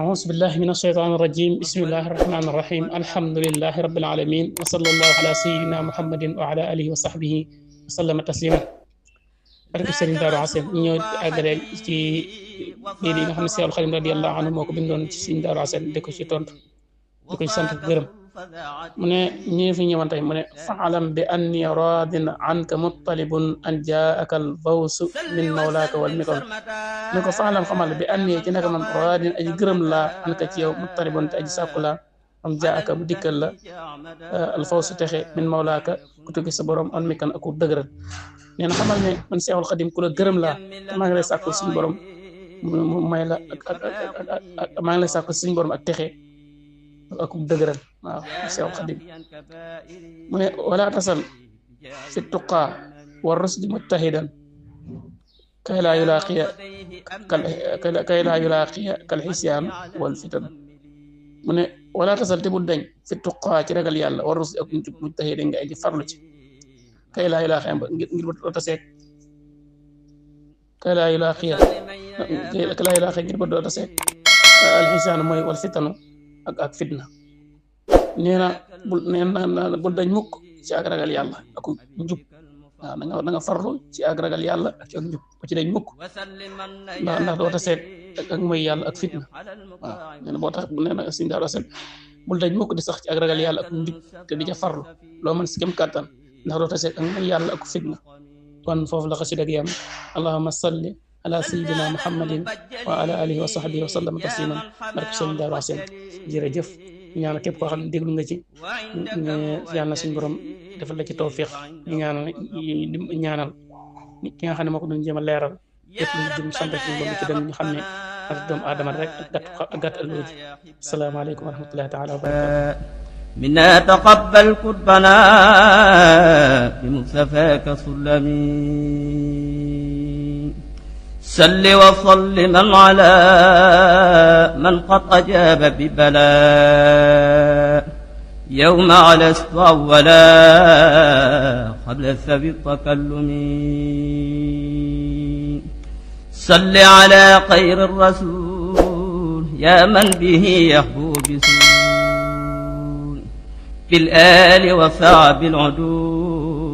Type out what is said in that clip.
أعوذ بالله من الشيطان الرجيم بسم الله الرحمن الرحيم الحمد لله رب العالمين وصلى الله على سيدنا محمد وعلى آله وصحبه وسلم تسليما barke Serigne Darou Assane ñu ñëw àggale ci lii di nga xam ne Seexul Xadim radiyallahu anhu moo ko bindoon ci Serigne Darou Assane di ko ci tontu di ko ci sant gërëm mu ne ñu fi ñëwoon tey mu ne fa'lam bi anni radin anka muttalibun an jaaka al fawsu min mawlaaka wal mikon ne ko fa'lam xamal bi anni ci naka man radin aji gërëm laa anka ci yow muttalibun te aji sàkku laa am jaaka bu dikkal la al fawsu texe min mawlaaka ku tukki sa borom an mikan aku dëgëral nee na xamal ne man Seexul Xadim ku la gërëm laa te maa ngi lay sàkku suñu borom mu may la ak maa ngi lay sàkku suñu borom ak texe ak dëgëral waaw Seexul Xadim mu ne wala tasal fi tuqaa wa rusdi muttahidan kay laa yulaaqiya kal xisyaan wal fitan mu ne wala tasal te bu dañ fi tuqaa ci ragal yàlla wa rusdi ak muttahidan nga aji farlu ci kay laa yulaaqiya ngir ba taseeg kay laa yulaaqiya ngir ba doo taseeg alxisaanu mooy wal fitanu ak fitna nee na bul dañ mukk ci ak ragal yàlla ak njub waaw da nga farlu ci ak ragal yàlla ak njub bu ci dañ mukk ndax doo taseeg ak mooy yàlla ak fitna waaw nee na boo tax nee na Serigne Darou Assane bul dañ mukk di sax ci ak ragal yàlla ak njub te di ca farlu loo mën si kem kàttan ndax doo taseeg ak mooy yàlla ak fitna kon foofu la xasida gi am allahumma salli ala sayyidina muhammadin wa ala alihi wa sahbihi wa sallam tasliman barke Serigne Darou Assane jërëjëf ñaanal képp koo xam ne déglu nga ci yàlla na suñu borom defal la ci tawfiq ñu ñaanal ki nga xam ne moo ko doon jéem a leeral lépp lu jëm sant ci borom ci dem ñu xam ne ak doomu aadama rek ak gàtt ëllëg asalaamaaleykum wa rahmatullahi taala wa barakatuh منا تقبل قربنا بمصطفاك سلمي صل وسلم على من قد أجاب ببلاء يوم علست أولا قبل ثوي التكلم صل على خير الرسول يا من به يحبو بسور في الآل وصعب العدول